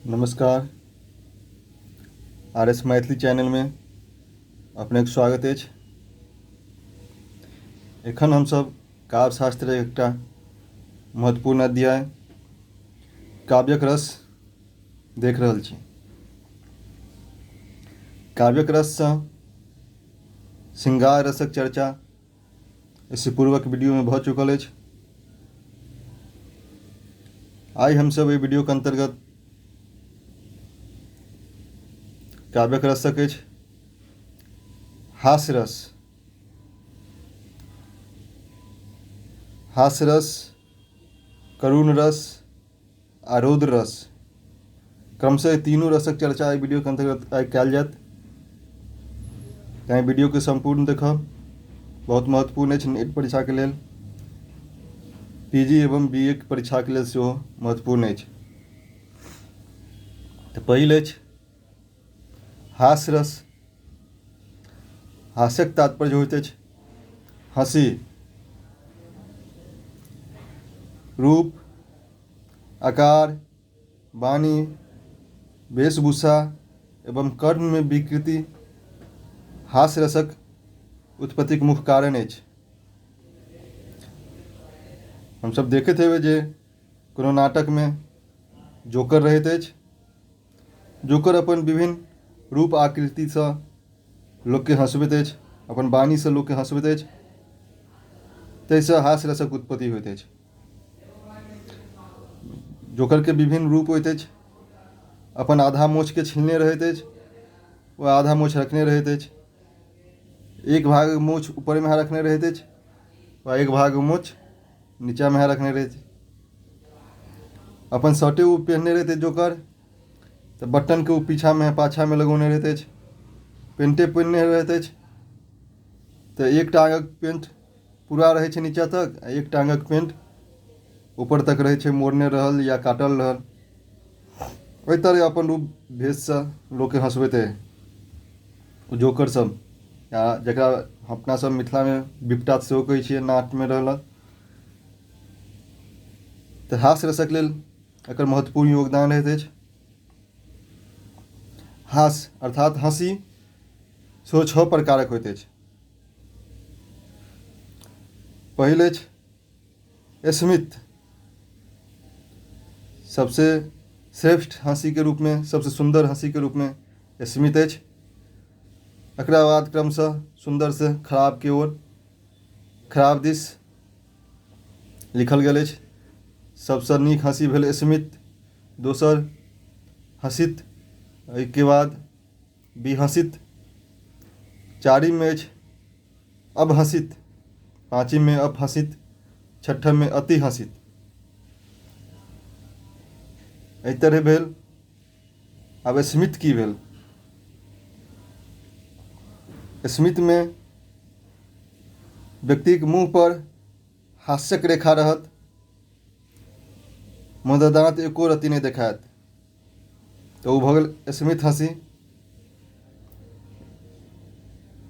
नमस्कार। R S Maithili चैनलमे अपनेके स्वागत अछि। एखन हमसभ काव्यशास्त्र एकटा महत्वपूर्ण अध्याय काव्यक रस देख रहल छी। काव्यक रससँ श्रृंगार रसक चर्चा एहिसँ पूर्वक वीडियोमे भऽ चुकल अछि। आइ हमसभ एहि वीडियोके अन्तर्गत काव्यक रसक अछि हास्य रस। हास्य रस, करुण रस आ रौद्र रस, क्रमशः एहि तीनू रसक चर्चा एहि वीडियोके अन्तर्गत आइ कयल जायत। तैँ वीडियोके सम्पूर्ण देखब बहुत महत्वपूर्ण अछि नेट परीक्षाके लेल, पी जी एवं बी ए के परीक्षाके लेल सेहो महत्वपूर्ण अछि। तऽ पहिल अछि हास्य रस। हास्यक तात्पर्य होइत अछि हँसी, रूप, आकार, वाणी, वेशभूषा एवं कर्ममे विकृति हास्य रसक उत्पत्तिक मुख्य कारण अछि। हमसभ देखैत हेबै जे कोनो नाटकमे जोकर रहैत अछि। जोकर अपन विभिन्न रूप आकृतिसँ लोकके हँसबैत अछि, अपन वाणीसँ लोकके हँसबैत अछि, ताहिसँ हास्य रसक उत्पत्ति होइत अछि। जोकरके विभिन्न रूप होइत अछि। अपन आधा मोछके छिलने रहैत अछि ओ आधा मोछ रखने रहैत अछि। एक भाग मोछ ऊपरमे रखने रहैत अछि आ एक भाग मोछ नीचाँमे रखने रहैत अछि। अपन शर्टे ओ पहिरने रहैत अछि जोकर, तऽ बटनके ओ पीछामे पाछामे लगौने रहैत अछि। पेंटे पहिरने रहैत अछि तऽ एक टाँगक पेंट पूरा रहै छै नीचाँ तक आ एक टाँगक पेंट ऊपर तक रहै छै, मोड़ने रहल या काटल रहल। ओहि तरहे अपन रूप भेषसँ लोकके हँसबैत अइ ओ जोकर सब, या जकरा अपना सब मिथिलामे बिपटा सेहो कहै छियै, नाटमे रहलक। तऽ हास्य रसक लेल एकर महत्वपूर्ण योगदान रहैत अछि। हास्य अर्थात हँसी सेहो छओ प्रकारक होइत अछि। पहिल अछि स्मित, सबसे श्रेष्ठ हँसीके रूपमे, सबसे सुन्दर हँसीके रूपमे स्मित अछि। एकरा बाद क्रमशः सुन्दरसँ खराबके ओर खराब दिस लिखल गेल अछि। सबसँ नीक हँसी भेल स्मित, दोसर हसित, एहिके बाद विहसित, चारिममे अछि अबहसित, पाँचिममे अपहसित, छठममे अतिहसित। एहि तरहे भेल। आब स्मित की भेल? स्मितमे व्यक्तिक मुँह पर हास्यक रेखा रहत, मुदा दाँत एको रत्ती नहि देखायत, तऽ ओ भऽ गेल स्मित हँसी।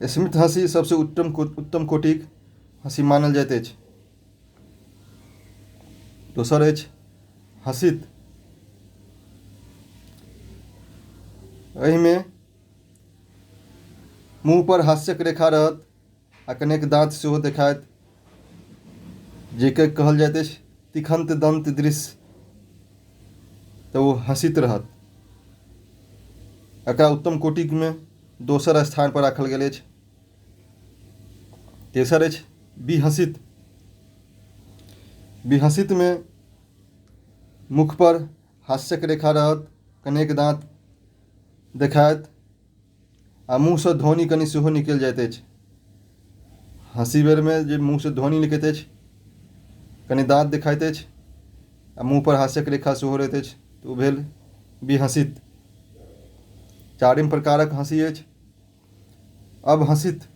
स्मित हँसी सबसँ उत्तम उत्तम कोटिक हँसी मानल जाइत अछि। दोसर अछि हसित। एहिमे मुँह पर हास्यक रेखा रहत आ कनेक दाँत सेहो देखायत, जाहिके कहल जाइत अछि तिखंत दंत दृश्य, तऽ ओ हँसित रहत। एकरा उत्तम कोटिमे दोसर स्थान पर राखल गेल अछि। तेसर अछि विहसित। विहसितमे मुख पर हास्यक रेखा रहत, कनेक दाँत देखायत आ मुँहसँ ध्वनि कनि सेहो निकलि जाइत अछि। हँसी बेरमे जे मुँहसँ ध्वनि निकलैत अछि, कनि दाँत देखाइत अछि आ मुँहपर हास्यक रेखा सेहो रहैत अछि, तऽ ओ भेल विहसित। चारिम प्रकारक हँसी अछि अबहसित।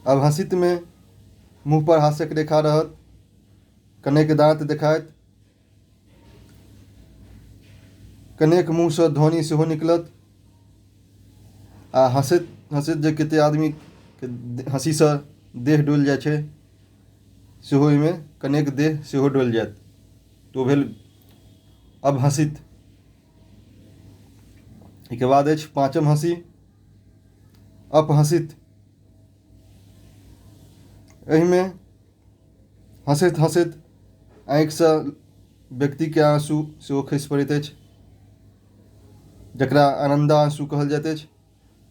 अबहसितमे मुँहपर हास्यक रेखा रहत, कनेक दाँत देखायत, कनेक मुँहसँ ध्वनि सेहो निकलत आ हँसैत हँसैत जे कतेक आदमीके हँसीसँ देह डोलि जाइ छै, सेहो ओहिमे कनेक देह सेहो डोलि जायत, तऽ ओ भेल अभहसित। एहिके बाद अछि पाँचम हँसी अपहसित। एहिमे हँसैत हँसैत आँखिसँ व्यक्तिके आँसू सेहो खसि पड़ैत अछि, जकरा आनन्दा आँसू कहल जाइत अछि,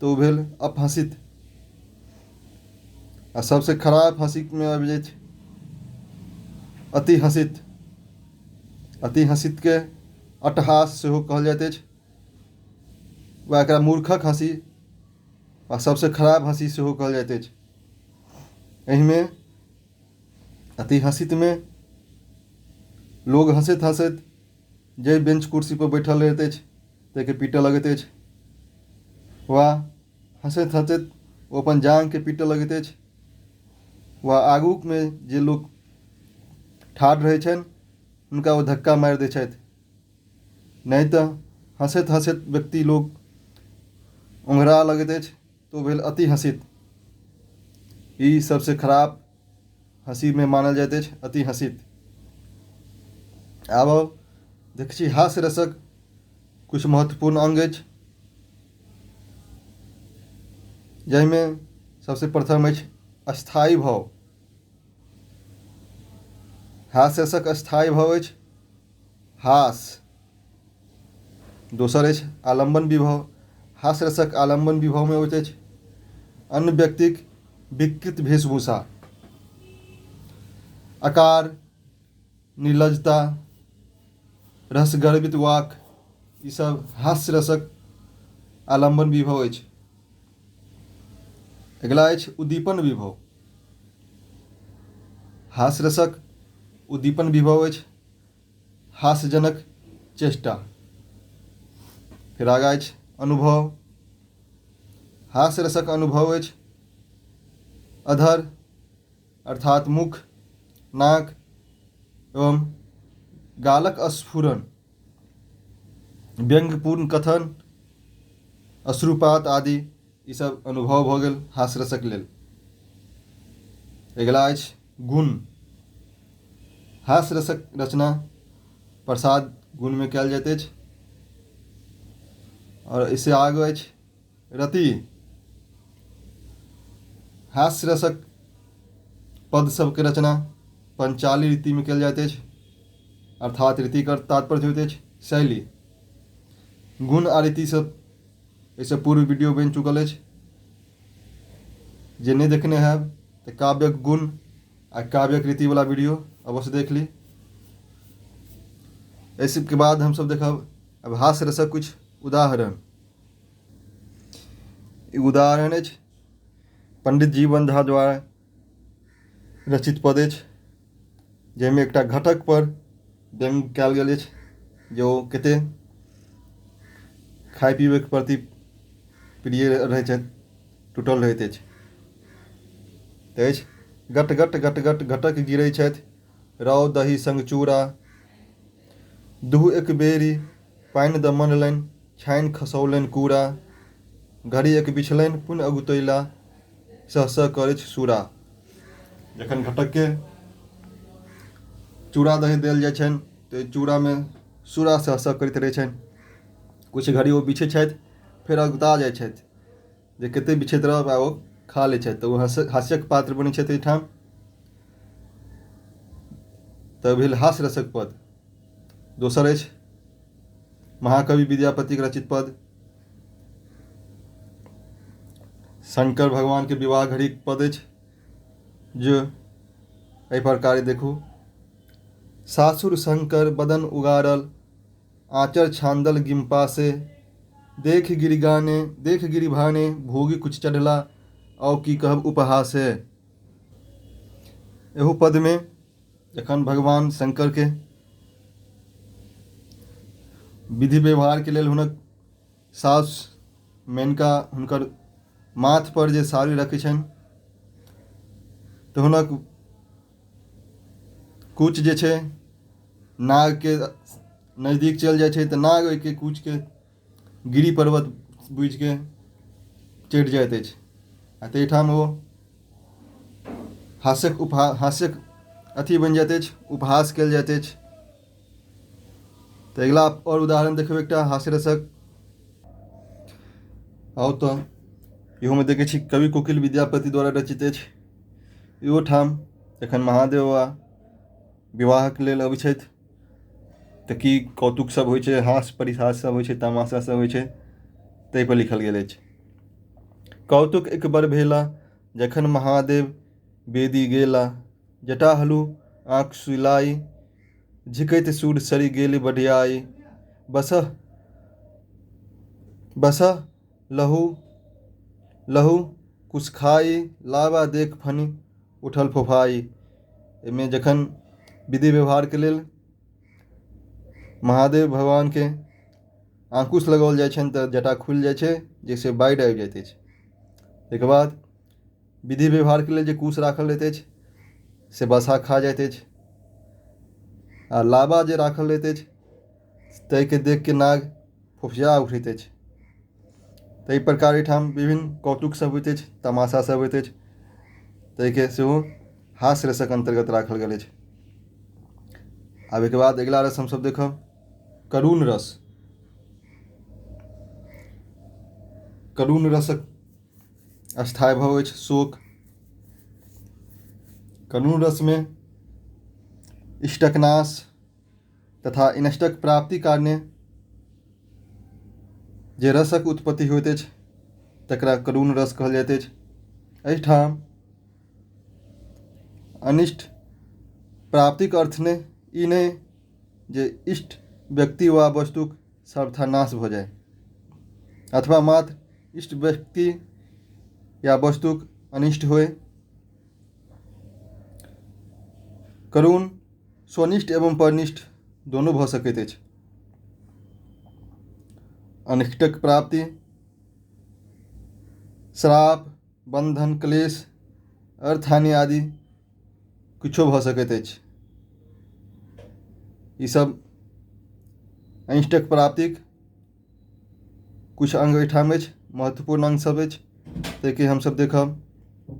तऽ ओ भेल अपहसित। आ सबसँ खराब हँसीमे आबि जाइ छै अति हँसित। अति हँसितके अट्टहास सेहो कहल जाइत अछि वा एकरा मूर्खक हँसी आ सबसँ खराब हँसी सेहो कहल जाइत अछि। एहिमे अति हँसितमे लोग हँसैत हँसैत जाहि बेंच कुर्सीपर बैठल रहैत अछि ताहिके पीटऽ लगैत अछि वा हँसैत हँसैत ओ अपन जाँघके पीटऽ लगैत अछि वा आगूमे जे लोक ठाढ़ रहै छनि हुनका ओ धक्का मारि दै छथि। नहि तऽ हँसैत हँसैत व्यक्ति लोक ओंघरा लगैत अछि तऽ ओ भेल अति हँसित। ई सबसँ खराब हँसीमे मानल जाइत अछि अति हँसित। आब देखै छी हास्य रसक किछु महत्वपूर्ण अङ्ग अछि, जाहिमे सबसँ प्रथम अछि स्थायी भाव। हास्य रसक स्थायी भाव अछि हास। दोसर अछि आलम्बन विभव। हास्य रसक आलम्बन विभवमे होइत अछि अन्य व्यक्तिक विकृत वेशभूषा, आकार, निर्लजता, रसगर्भित वाक, ईसभ हास्य रसक आलम्बन विभव अछि। अगिला अछि उद्दीपन विभव। हास्य रसक उद्दीपन विभव अछि हास्यजनक चेष्टा। फेर आगाँ अछि अनुभव। हास्य रसक अनुभव अछि अधर अर्थात मुख, नाक एवं गालक स्फुरन, व्यंग्यपूर्ण कथन, अश्रुपात आदि, ईसभ अनुभव भऽ गेल हास्य रसक लेल। अगिला अछि गुण। हास्य रसक रचना प्रसाद गुणमे कयल जाइत अछि। आओर एहिसँ आगू अछि रति। हास्य रसक पद सबके रचना पंचाली रीतिमे कयल जाइत अछि, अर्थात रीतिक तात्पर्य होइत अछि शैली। गुण आ रीति सब एहिसँ पूर्व वीडियो बनि चुकल अछि, जे नहि देखने हैब तऽ काव्यक गुण आ काव्यक रीतिवला वीडियो अवश्य देख ली। एहि सबके बाद हमसब देखब आब हास्य रसक किछु उदाहरण। ई उदाहरण अछि पंडित जीवन झा द्वारा रचित पद अछि, जाहिमे एकटा घटक पर व्यंग्य कयल गेल अछि जे ओ कते खाय पीबैके प्रति प्रिय रहै छथि, टूटल रहैत अछि। तऽ अछि गट गट गट गट घटक गिरै छथि, राव दही संग चूड़ा, दुहु एक बेरी पानि दऽ मनलनि, छानि खसौलनि कूड़ा, घड़ी एक बिछलनि पुन अगुतैला, सह सह करैछ सूरा। जखन घटकके चूड़ा दही देल जाइ छनि तऽ चूड़ामे सूरा सह सह करैत रहै छनि। किछु घड़ी ओ बिछै छथि, फेर अगुता जाइ छथि जे कतेक बिछैत रहब, आ ओ खा लै छथि, तऽ ओ हास्यक पात्र बनै छथि एहिठाम। तऽ भेल हास्य रसक पद। दोसर अछि महाकवि विद्यापतिक रचित पद शंकर भगवान के विवाह घड़ीक पद अछि, जे एहि प्रकारे देखू। सासुर शंकर बदन उगारल, आँचर छान्दल गिम्पासे, देख गिरि गाने देख गिरि भाने, भोगी कुछ चढ़ला आउ की कहब उपहासे। एहू पदमे जखन भगवान शंकरके विधि व्यवहारके लेल हुनक सासु मेनका हुनकर माथ पर जे साड़ी रखै छनि तऽ हुनक कुच जे छै नागके नजदीक चलि जाइ छै, तऽ नाग ओहिके कुचके गिरि पर्वत बुझिके चढ़ि जाइत अछि, आ ताहिठाम ओ हास्यक उपहा हास्यक अथी बनि जाइत अछि, उपहास कयल जाइत अछि। तऽ अगिला आओर उदाहरण देखबै एकटा हास्य रसक। आउ तऽ इहोमे देखै छी कवि कोकिल विद्यापति द्वारा रचित अछि। इहो ठाम जखन महादेव बाबा विवाहक लेल अबै छथि तऽ की कौतुक सब होइ छै, हास परिहास सब होइ छै, तमाशा सब होइ छै, ताहिपर लिखल गेल अछि। कौतुक एक बर भेला जखन महादेव वेदी गेला, जटाहलु आँख सुलाइ, झिकैत सूर सरि गेल बढ़िआइ, बसह बसह लहु लहु कुशखाइ, लाबा देख फनि उठल फोफाइ। एहिमे जखन विधि व्यवहारके लेल महादेव भगवानके आँकुश लगाओल जाइ छनि तऽ जटा खुलि जाइ छै, जाहिसँ बाढ़ि आबि जाइत अछि। ताहिके बाद विधि व्यवहारके लेल जे कुश राखल रहैत अछि से बसहा खा जाइत अछि, आ लाबा जे राखल रहैत अछि ताहिके देखिके नाग फोफिया उठैत अछि। ताहि प्रकार एहिठाम विभिन्न कौतुक सब होइत अछि, तमाशा सब होइत अछि, ताहिके सेहो हास्य रसक अन्तर्गत राखल गेल अछि। आब एहिके बाद अगिला रस हमसब देखब करुण रस। करुण रसक स्थायी भाव अछि शोक। करुण रसमे इष्टक नाश तथा इनष्टक प्राप्ति कारणे जे रसक उत्पत्ति होइत अछि तकरा करुण रस कहल जाइत अछि। एहिठाम अनिष्ट प्राप्तिक अर्थ नहि ई नहि जे इष्ट व्यक्ति वा वस्तुक सर्वथा नाश भऽ जाय अथवा मात्र इष्ट व्यक्ति या वस्तुक अनिष्ट होय। करुण स्वनिष्ठ एवं परनिष्ठ दोनो भऽ सकैत अछि। अनिष्टक प्राप्ति श्राप, बन्धन, क्लेश, अर्थहानि आदि किछो भऽ सकैत अछि। ईसभ अनिष्टक प्राप्तिक किछु अङ्ग एहिठाम अछि, महत्वपूर्ण अङ्ग सब अछि, ताहिके हमसभ देखब।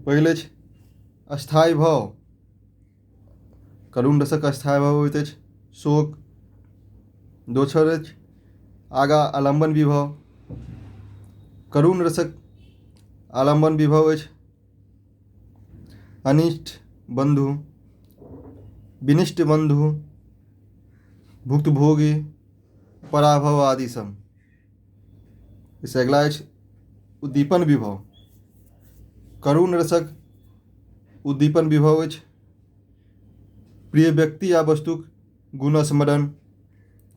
पहिल अछि स्थायी भाव। करुण रसक स्थायी भाव होइत अछि शोक। दोसर अछि आगाँ आलम्बन विभव। करुण रसक आलम्बन विभव अछि अनिष्ट बन्धु, विनिष्ट बन्धु, भुक्तभोगी, पराभव आदि सब। एहिसँ अगिला अछि उद्दीपन विभव। करुण रसक उद्दीपन विभव अछि प्रिय व्यक्ति या वस्तुक गुण स्मरण,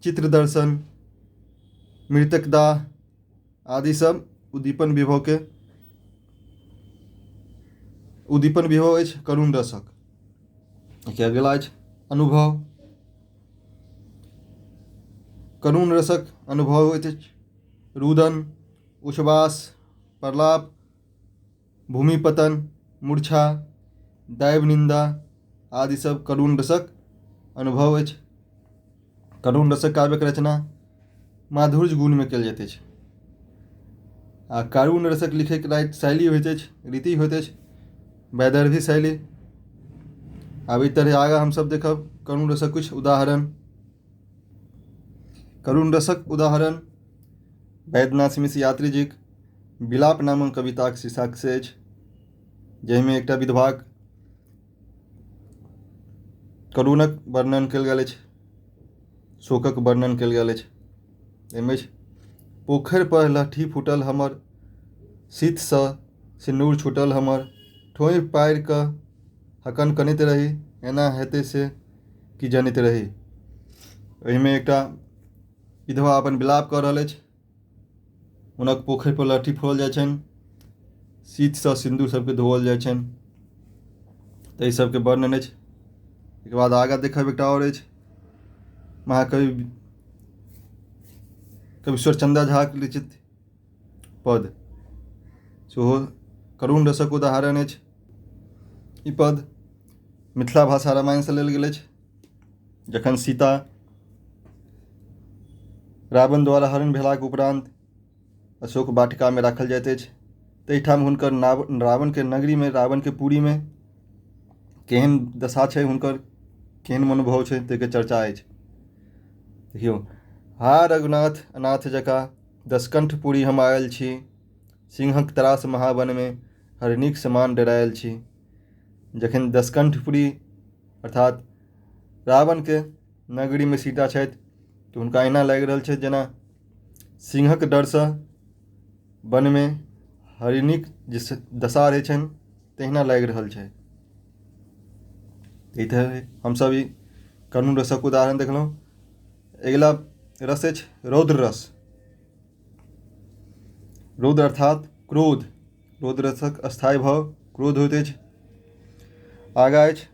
चित्र दर्शन, मृतक दाह आदि सब उद्दीपन विभव के उद्दीपन विभव अछि करुण रसक। अगिला अछि अनुभव। करुण रसक अनुभव होइत अछि रुदन, उच्छ्वास, प्रलाप, भूमिपतन, मूर्छा, दैव निन्दा आदि सब करुण रसक अनुभव अछि। करुण रसक काव्यक रचना माधुर्य गुणमे कयल जाइत अछि आ करुण रसक लिखैके शैली होइत अछि, रीति होइत अछि वैदर्भी शैली। आब एहि तरहे आगाँ हमसब देखब करुण रसक किछु उदाहरण। करुण रसक उदाहरण वैद्यनाथ मिश्र यात्रीजीक विलाप नामक कविताक शीर्षक से अछि, जाहिमे एकटा विधवाक करुणक वर्णन कयल गेल अछि, शोकक वर्णन कयल गेल अछि। एहिमे अछि पोखरि पर लहठी फूटल हमर, शीतसँ सिन्नुर छूटल हमर, ठोहि पारि कऽ हकन कनैत रही, एना हेतै से की जनैत रही। एहिमे एकटा विधवा अपन विलाप कऽ रहल अछि, हुनक पोखरि पर लहठी फोड़ल जाइ छनि, शीतसँ सिन्दूर सबके धोअल जाइ छनि, ताहि सबके वर्णन अछि। एहिके बाद आगाँ देखब एकटा आओर अछि महाकवि कवीश्वर चन्दा झाक लिखित पद, सेहो करुण रसक उदाहरण अछि। ई पद मिथिला भाषा रामायणसँ लेल गेल अछि। जखन सीता रावण द्वारा हरण भेलाक उपरान्त अशोक वाटिकामे राखल जाइत अछि, ताहिठाम हुनकर रावणके नगरीमे, रावणके पुरीमे केहन दशा छै, हुनकर केहन मनोभाव छै, ताहिके चर्चा अछि। देखियौ, हा रघुनाथ अनाथ जकाँ दशकंठपुरी हम आयल छी, सिंहक त्रास महावनमे हरिणीक समान डरायल छी। जखन दशकंठपुरी अर्थात रावणके नगरीमे सीता छथि तऽ हुनका एना लागि रहल छै जेना सिंहक डरसँ वनमे हरिणीक जे दशा रहै छनि तहिना लागि रहल छै। एहि तरहे हमसभ ई करुण रसक उदाहरण देखलहुँ। अगिला रस अछि रौद्र रस। रौद्र अर्थात क्रोध। रौद्र रसक स्थायी भाव क्रोध होइत अछि। आगाँ अछि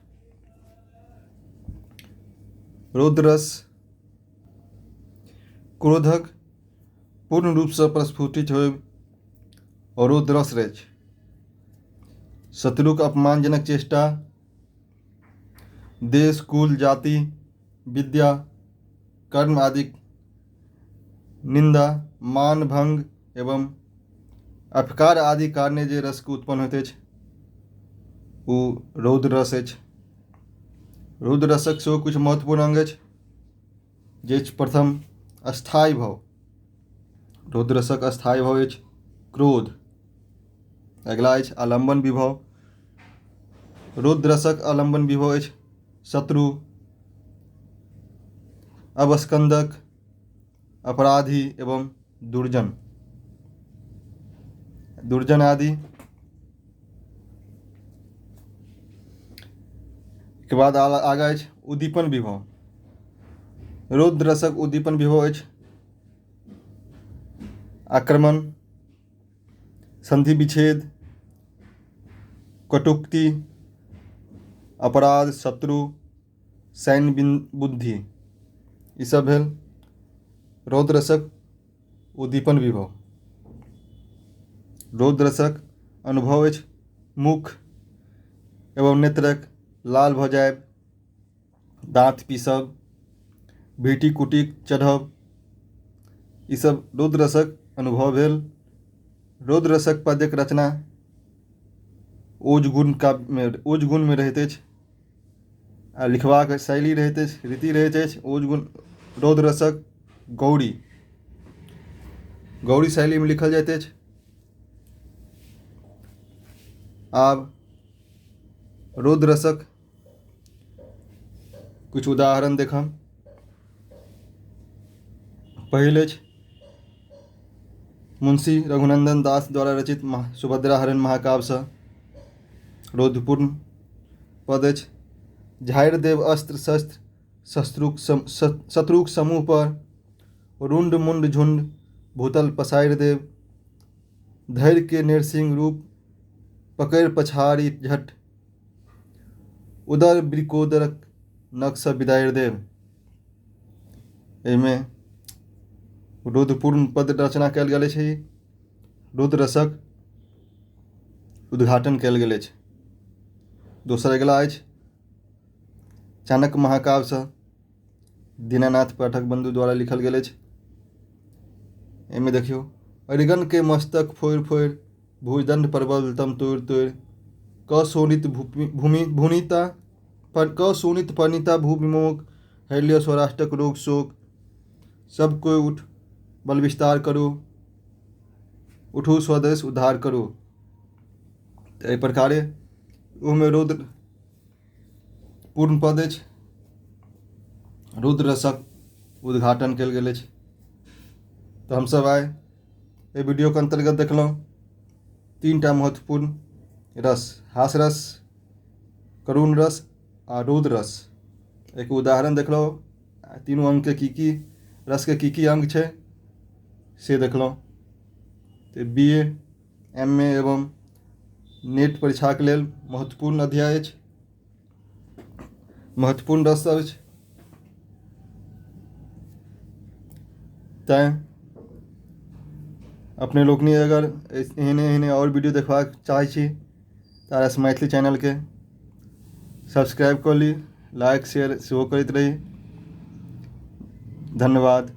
रौद्र रस क्रोधक पूर्ण रूपसँ प्रस्फुटित होयब रौद्र रस अछि। शत्रुक अपमानजनक चेष्टा, देश, कुल, जाति, विद्या, कर्म आदिक निन्दा, मान भङ्ग एवं अपकार आदि कारणे जे रसके उत्पन्न होइत अछि ओ रौद्र रस अछि। रौद्र रसक सेहो किछु महत्वपूर्ण अङ्ग अछि जे अछि प्रथम स्थायी भाव। रौद्र रसक स्थायी भाव अछि क्रोध। अगिला अछि आलम्बन विभव। रौद्र रसक आलम्बन विभव अछि शत्रु, अवस्कंदक, अपराधी एवं दुर्जन, दुर्जन आदि। के बाद आगा अछि उद्दीपन विभव। रौद्र रसक उद्दीपन विभव अछि आक्रमण, संधि विच्छेद, कटुक्ति, अपराध, शत्रु, सैन्य बुद्धि, ईसभ भेल रौद्र रसक उद्दीपन विभव। रौद्र रसक अनुभव अछि मुख एवं नेत्रक लाल भऽ जायब, दाँत पीसब, भीटी कुटी चढ़ब, ईसभ रौद्र रसक अनुभव भेल। रौद्र रसक पद्यक रचना ओज गुण काव्यमे ओज गुणमे रहैत अछि आ लिखबाक शैली रहैत अछि, रीति रहैत अछि ओज गुण रौद्र रसक गौरी, गौरी शैलीमे लिखल जाइत अछि। आब रौद्र रसक किछु उदाहरण देखब। पहिल अछि मुंशी रघुनंदन दास द्वारा रचित सुभद्रा हरण महाकाव्यसँ रौद्रपूर्ण पद अछि। झाड़ि देव अस्त्र शस्त्र शत्रुक शत्रुक समूह पर, रुंड मुंड झुंड भूतल पसारि देव, धरि के नरसिंह रूप पकड़ि पछाड़ी झट, उदर वृकोदरक नखसँ बिदारि देव। एहिमे रुद्रपूर्ण पद रचना कयल गेल अछि। रुद्र रसक उद्घाटन कयल गेल अछि। दोसर अगिला अछि चाणक्य महाकाव्यसँ दीनानाथ पाठक बंधु द्वारा लिखल गेल अछि। एहिमे देखियौ, अरिगण के मस्तक फोड़ि फोड़ि भुजदंड प्रबल तम तोड़ि तोड़ि क शोणित भूमि भूनिता पर क शोणित परिणीता भू विमोक हरि लिअ सौराष्ट्रक रोग शोक, सब कोइ उठ बल विस्तार करू, उठू स्वदेश उद्धार करू। तऽ एहि प्रकारे ओहिमे रौद्र पूर्ण पद अछि, रुद्र रसक उद्घाटन कयल गेल अछि। तऽ हमसभ आइ एहि वीडियोके अन्तर्गत देखलहुँ तीनटा महत्वपूर्ण रस, हास्य रस, करुण रस आ रौद्र रस। एक उदाहरण देखलहुँ, तीनू अङ्गके की की रसके की की अङ्ग छै से देखलहुँ। तऽ बी ए, एम ए एवं नेट परीक्षाके लेल महत्वपूर्ण अध्याय अछि, महत्वपूर्ण रस अछि। तैँ अपने लोकनि अगर एहने एहने आओर वीडियो देखबाक चाहै छी तऽ आर एस मैथिली चैनलके सब्सक्राइब कऽ ली, लाइक शेयर सेहो करैत रही। धन्यवाद।